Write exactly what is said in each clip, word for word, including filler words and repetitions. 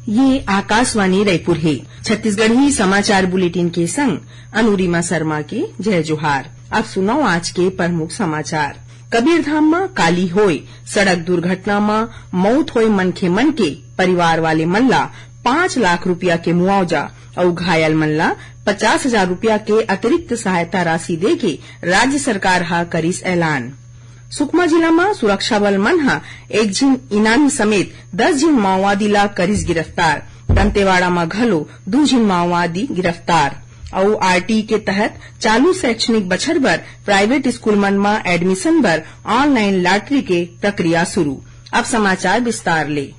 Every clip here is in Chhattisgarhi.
ये आकाशवाणी रायपुर हे। छत्तीसगढ़ी समाचार बुलेटिन के संग अनुरिमा शर्मा के जय जोहार। अब सुनव आज के प्रमुख समाचार। कबीरधाम म काली होय सड़क दुर्घटना म मउत होय मनखे मन के परिवार वाले मन ला पाँच लाख रुपया के मुआवजा अउ घायल मन ला पचास हजार रुपया के अतिरिक्त सहायता राशि दे के राज्य सरकार ह करिस ऐलान। सुकमा जिला म सुरक्षा बल मन ह एक झिन इनामी समेत दस झिन माओवादी ला करिस गिरफ्तार। दंतेवाड़ा म घलो दू झिन माओवादी गिरफ्तार। अउ आरटीई के तहत चालू शैक्षणिक बछर बर प्राइवेट स्कूल मन म एडमिशन बर ऑनलाइन लॉटरी के प्रक्रिया शुरू। अब समाचार विस्तार ले।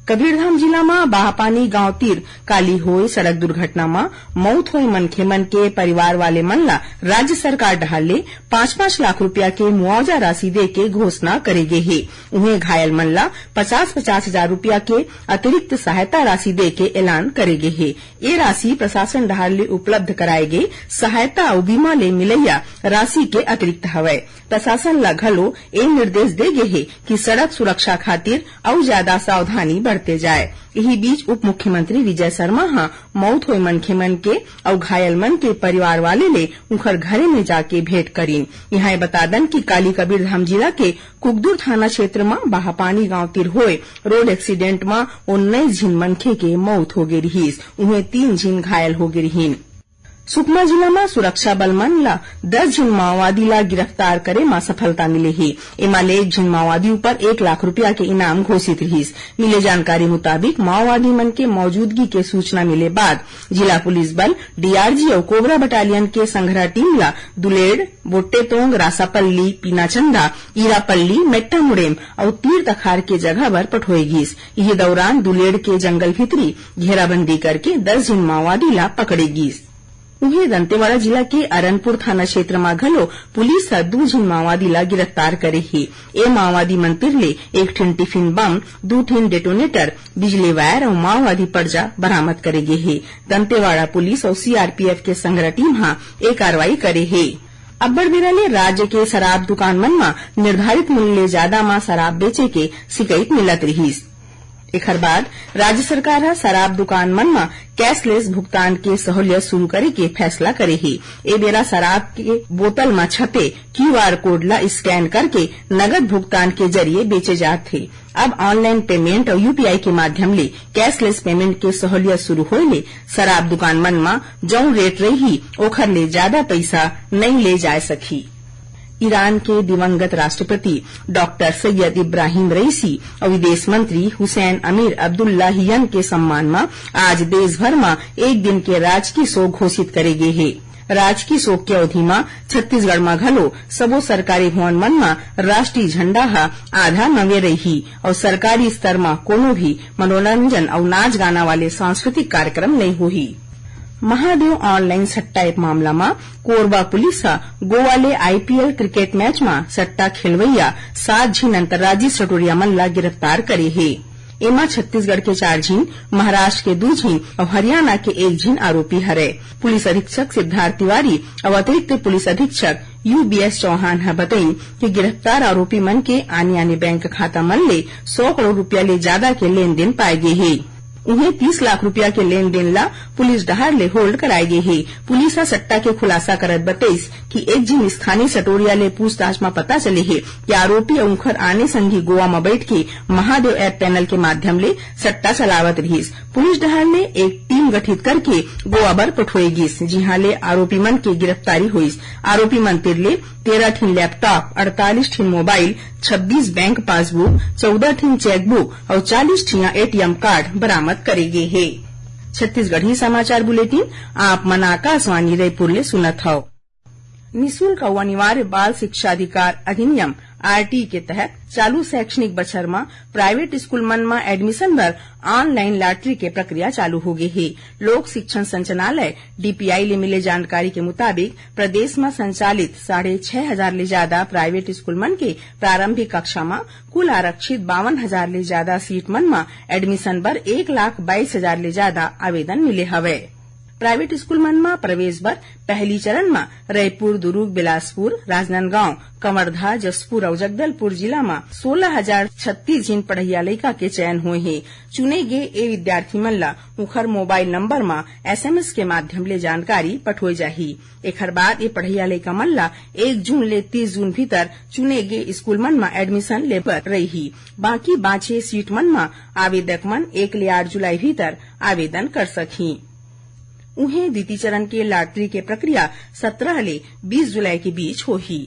कबीरधाम जिला म बाहपानी गांव तीर काली होय सड़क दुर्घटना म मउत होय मनखे मन के परिवार वाले मन ला राज्य सरकार डहार ले पाँच पाँच लाख रुपया के मुआवजा राशि दे के घोषणा करे गे हे। उहें, घायल मन ला पचास पचास हजार रुपया के अतिरिक्त सहायता राशि दे के ऐलान करे गे हे। ए राशि प्रशासन डहार ले उपलब्ध कराए गे सहायता अउ बीमा ले मिलइया राशि के अतिरिक्त हवय। प्रशासन ल घलो ए निर्देश दे गे हे कि सड़क सुरक्षा खातिर अउ ज्यादा सावधानी बरते जाए। इही बीच उप मुख्यमंत्री विजय शर्मा ह मउत होए मनखे मन के अउ घायल मन के परिवार वाले ले उंखर घरे में जाके भेंट करिन। इहां ए बता दन कि काली कबीरधाम जिला के कुकदुर थाना क्षेत्र म बाहापानी गांव तीर होए रोड एक्सीडेंट म उन्नीस झिन मनखे के मउत होगे रिहिस, उहें तीन झिन घायल होगे रिहिन। सुकमा जिला म सुरक्षा बल मन ल दस झिन माओवादी ल गिरफ्तार करे म सफलता मिले हे। एमा ले एक झिन माओवादी ऊपर एक लाख रुपया के इनाम घोषित रिहिस। मिले जानकारी मुताबिक, माओवादी मन के मौजूदगी के सूचना मिले बाद जिला पुलिस बल, डीआरजी अउ कोबरा बटालियन के संघरा टीम ल दुलेड़, बोट्टेतोंग, रासापल्ली, पीनाचंदा, ईरापल्ली, मेट्टामुड़ेम अउ तीर तखार के जगह बर पठोए गिस। इही दौरान दुलेड़ के जंगल भीतरी घेराबंदी करके दस झिन माओवादी ल पकड़े गिस। उहें, दंतेवाड़ा जिला के अरनपुर थाना क्षेत्र म घलो पुलिस ह दू झिन माओवादी ला गिरफ्तार करे हे। ए माओवादी मन तिर ले एक ठिन टिफिन बम, दू ठिन डेटोनेटर, बिजली वायर अउ माओवादी पर्चा बरामद करे गे हे। दंतेवाड़ा पुलिस अउ सीआरपीएफ के संघरा टीम ह ए कार्रवाई करे हे। अब्बड़ बेरा ले राज्य के शराब दुकान मन म निर्धारित मूल्य ले जादा म शराब बेचे के शिकायत मिलत रिहिस। एखर बाद राज्य सरकार ह शराब दुकान मन म कैशलेस भुगतान के सहूलियत शुरू करे के फैसला करे हे। ए बेरा शराब के बोतल म छपे क्यूआर कोड ल स्कैन करके नगद भुगतान के जरिए बेचे जात हे। अब ऑनलाइन पेमेंट अउ यूपीआई के माध्यम ले कैशलेस पेमेंट के सहूलियत शुरू होए ले शराब दुकान मन म जउन रेट रही, ओखर ले जादा पइसा नइ ले जाय सकही। ईरान के दिवंगत राष्ट्रपति डॉक्टर सैयद इब्राहिम रईसी अउ विदेश मंत्री हुसैन अमीर अब्दुल्लाहियन के सम्मान म आज देश भर म एक दिन के राजकीय शोक घोषित करे गे हे। राजकीय शोक के अवधि म छत्तीसगढ़ म घलो सबो सरकारी भवन मन म राष्ट्रीय झंडा ह आधा नंगे रइही अउ सरकारी स्तर म कोनो भी मनोरंजन अउ नाच गाना वाले सांस्कृतिक कार्यक्रम नइ होही। महादेव ऑनलाइन सट्टा ऐप मामला म कोरबा पुलिस ह गोवा ले आईपीएल क्रिकेट मैच म सट्टा खेलवइया सात झिन अंतर्राज्यीय सटोरिया मन ल गिरफ्तार करे हे। एमा छत्तीसगढ़ के चार झिन, महाराष्ट्र के दू झिन अउ हरियाणा के एक झिन आरोपी हरय। पुलिस अधीक्षक सिद्धार्थ तिवारी अउ अतिरिक्त पुलिस अधीक्षक यूबीएस चौहान ह बतइन कि गिरफ्तार आरोपी मन के आने-आने बैंक खाता मन ले सौ करोड़ रुपया ले जादा के लेन-देन पाए गे हे। उहें, तीस लाख रुपया के लेन-देन ला पुलिस डहार ले होल्ड कराए गे हे। पुलिस ह सट्टा के खुलासा करत बतइस कि एक झिन स्थानीय सटोरिया ले पूछताछ म पता चले हे कि आरोपी अउ उंखर आने संगी गोवा म बइठ के महादेव ऐप पैनल के माध्यम ले सट्टा चलावत रिहिस। पुलिस डहार ले एक टीम गठित करके गोवा बर पठोए गिस, जिहां ले आरोपी मन के गिरफ्तारी होइस। आरोपी मन तिर ले तेरह ठिन लैपटॉप, अड़तालीस ठिन मोबाइल, छब्बीस बैंक पासबुक, चौदह ठिन चेकबुक अउ चालीस ठिया एटीएम कार्ड बरामद करे गे हे। छत्तीसगढ़ी समाचार बुलेटिन आप मन आकाशवाणी रायपुर ले सुनत हव। निशुल्क अउ अनिवार्य बाल शिक्षा अधिकार अधिनियम, आरटीई के तहत चालू शैक्षणिक बछर म प्राइवेट स्कूल मन म एडमिशन बर ऑनलाइन लॉटरी के प्रक्रिया चालू होगे हे। लोक शिक्षण संचालनालय, डीपीआई, ले मिले जानकारी के मुताबिक, प्रदेश म संचालित साढ़े छह हजार ले जादा प्राइवेट स्कूल मन के प्रारंभिक कक्षा म कुल आरक्षित बावन हजार ले जादा सीट मन म एडमिशन बर एक लाख बाईस हजार ले जादा आवेदन मिले हवय। प्राइवेट स्कूल मन म प्रवेश बर पहली चरण म रईपुर, दुरूग, बिलासपुर, राजनांदगांव, कवर्धा, जशपुर अउ जगदलपुर जिला म सोलह हजार छत्तीस झिन पढ़इया लइका के चयन होए हे। चुने गे ए विद्यार्थी मन ल उंखर मोबाइल नंबर म एसएमएस के माध्यम ले जानकारी पठोए जाही। एखर बाद ए पढ़इया लइका मन ल एक जून ले तीस जून भीतर चुने गे स्कूल मन म एडमिशन ले बर रइही। बाकी बांचे सीट मन म आवेदक मन एक ले आठ जुलाई भीतर आवेदन कर सकही। उहें, द्वितीय चरण के लॉटरी के प्रक्रिया सत्रह ले बीस जुलाई के बीच होही।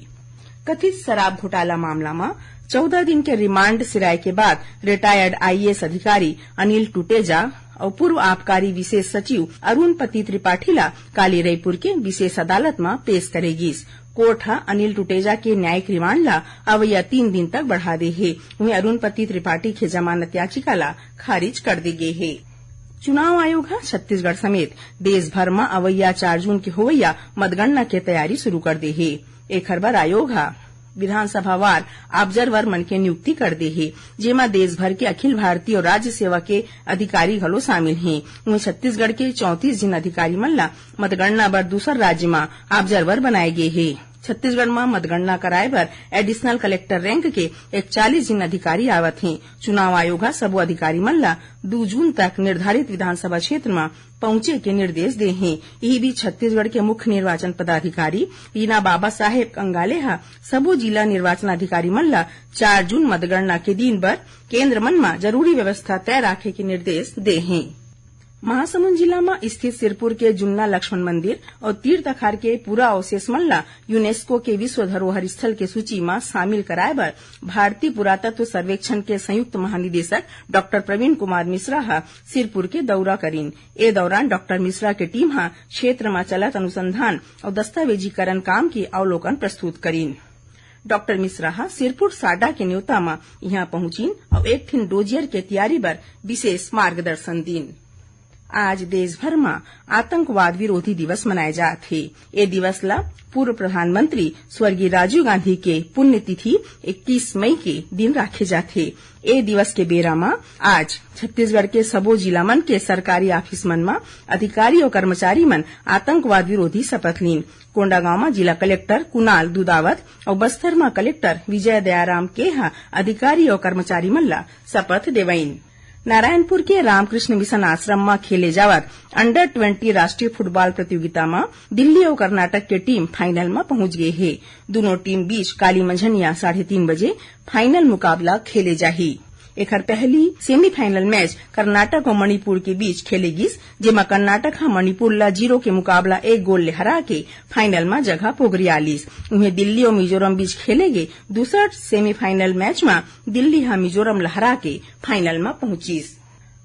कथित शराब घोटाला मामला म चौदह दिन के रिमांड सिराए के बाद रिटायर्ड आईएएस अधिकारी अनिल टुटेजा अउ पूर्व आबकारी विशेष सचिव अरुण पति त्रिपाठी ला काली रईपुर के विशेष अदालत म पेश करे गिस। कोर्ट ह अनिल टुटेजा के न्यायिक रिमांड ला अवइया तीन दिन तक बढ़ा दे हे। उहें, अरुण पति त्रिपाठी के जमानत याचिका ला खारिज कर दे गे हे। चुनाव आयोग ह छत्तीसगढ़ समेत देश भर म अवइया चार जून के होवइया मतगणना के तैयारी शुरू कर दे हे। एखर बर आयोग ह विधानसभावार ऑब्जर्वर मन के नियुक्ति कर दे हे, जेमा देश भर के अखिल भारतीय अउ राज्य सेवा के अधिकारी घलो शामिल हे। उहें, छत्तीसगढ़ के चौंतीस झिन अधिकारी मन ला मतगणना बर दूसर राज्य म ऑब्जर्वर बनाए गे हे। छत्तीसगढ़ म मतगणना कराए बर एडिशनल कलेक्टर रैंक के इकतालीस झिन अधिकारी आवत हें। चुनाव आयोग ह सबो अधिकारी मन ला दू जून तक निर्धारित विधानसभा क्षेत्र म पहुंचे के निर्देश दे हें। इही बीच, छत्तीसगढ़ के मुख्य निर्वाचन पदाधिकारी रीना बाबा साहेब कंगाले ह सबो जिला निर्वाचन अधिकारी मन ला चार जून मतगणना के दिन बर केंद्र मन म जरूरी व्यवस्था तय राखे के निर्देश दे हें। महासमुंद जिला म स्थित सिरपुर के जुन्ना लक्ष्मण मंदिर अउ तीर तखार के पूरा अवशेष मन ला यूनेस्को के विश्व धरोहर स्थल के सूची म शामिल कराए बर भारतीय पुरातत्व सर्वेक्षण के संयुक्त महानिदेशक डॉक्टर प्रवीण कुमार मिश्रा ह सिरपुर के दौरा करिन। ए दौरान डॉक्टर मिश्रा के टीम ह क्षेत्र म चलत अनुसंधान अउ दस्तावेजीकरण काम के अवलोकन प्रस्तुत करिन। डॉक्टर मिश्रा ह सिरपुर साडा के नेवता म इहां पहुंचिन अउ एक ठिन डोजियर के तियारी बर विशेष मार्गदर्शन दिन। आज देश भर म आतंकवाद विरोधी दिवस मनाए जात हे। ए दिवस ल पूर्व प्रधानमंत्री स्वर्गीय राजीव गांधी के पुण्यतिथि इक्कीस मई के दिन राखे जाथे। ए दिवस के बेरा म आज छत्तीसगढ़ के सबो जिला मन के सरकारी ऑफिस मन म अधिकारी अउ कर्मचारी मन आतंकवाद विरोधी शपथ लीन। कोंडागांव म जिला कलेक्टर कुणाल दुदावत अउ बस्तर म कलेक्टर विजय दयाराम के ह अधिकारी अउ कर्मचारी मन ल शपथ देवइन। नारायणपुर के रामकृष्ण मिशन आश्रम म खेले जावत अंडर ट्वेंटी राष्ट्रीय फुटबॉल प्रतियोगिता म दिल्ली अउ कर्नाटक के टीम फाइनल म पहुंच गे हे। दूनों टीम बीच काली मंझनिया साढ़े तीन बजे फाइनल मुकाबला खेले जाही। एखर पहली सेमीफाइनल मैच कर्नाटक अउ मणिपुर के बीच खेले गिस, जेमा कर्नाटक ह मणिपुर ल जीरो के मुकाबला एक गोल ले हरा के फाइनल म जगह पोगरिया लिस। उहें, दिल्ली अउ मिजोरम बीच खेले गे दूसर सेमीफाइनल मैच म दिल्ली ह मिजोरम ल हरा के फाइनल म पहुंचिस।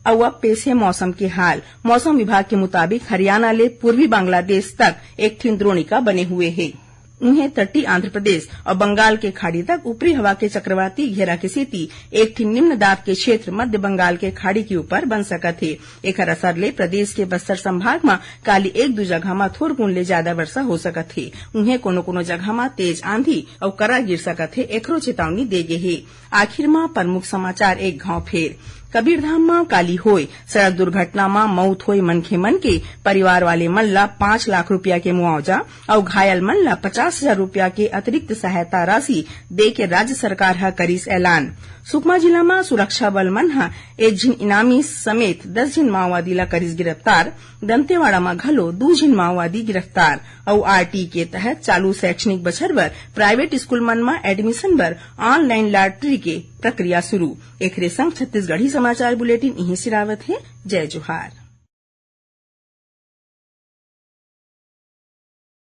अउ अब पेश हे मौसम के हाल। मौसम विभाग के मुताबिक, हरियाणा ले पूर्वी बांग्लादेश तक एक ठिन द्रोणिका बने हुए हे। उहें, तटीय आंध्र प्रदेश अउ बंगाल के खाड़ी तक ऊपरी हवा के चक्रवाती घेरा के सेती एक ठिन निम्न दाब के क्षेत्र मध्य बंगाल के खाड़ी के ऊपर बन सकत हे। एखर असर ले प्रदेश के बस्तर संभाग म काली एक दू जगह म थोरकुन ले जादा वर्षा हो सकत हे। उहें, कोनो-कोनो जगह म तेज आंधी अउ करा गिर सकत हे, एखरो चेतावनी दे गे हे। आखिर म प्रमुख समाचार एक घांव फेर। कबीरधाम म काली होय सड़क दुर्घटना म मउत होय मनखे मन के परिवार वाले मन ल पांच लाख रुपया के मुआवजा अउ घायल मन ल पचास हजार रुपया के अतिरिक्त सहायता राशि दे के राज्य सरकार ह करिस ऐलान। सुकमा जिला म सुरक्षा बल मन ह एक झिन इनामी समेत दस झिन माओवादी ल करिस गिरफ्तार। दंतेवाड़ा म घलो दू झिन माओवादी गिरफ्तार। अउ आरटी के तहत चालू शैक्षणिक बछर बर प्राइवेट स्कूल मन म एडमिशन बर ऑनलाइन लॉटरी के प्रक्रिया शुरू। एखरे संग छत्तीसगढ़ी समाचार बुलेटिन इहें सिरावत हे। जय जोहार।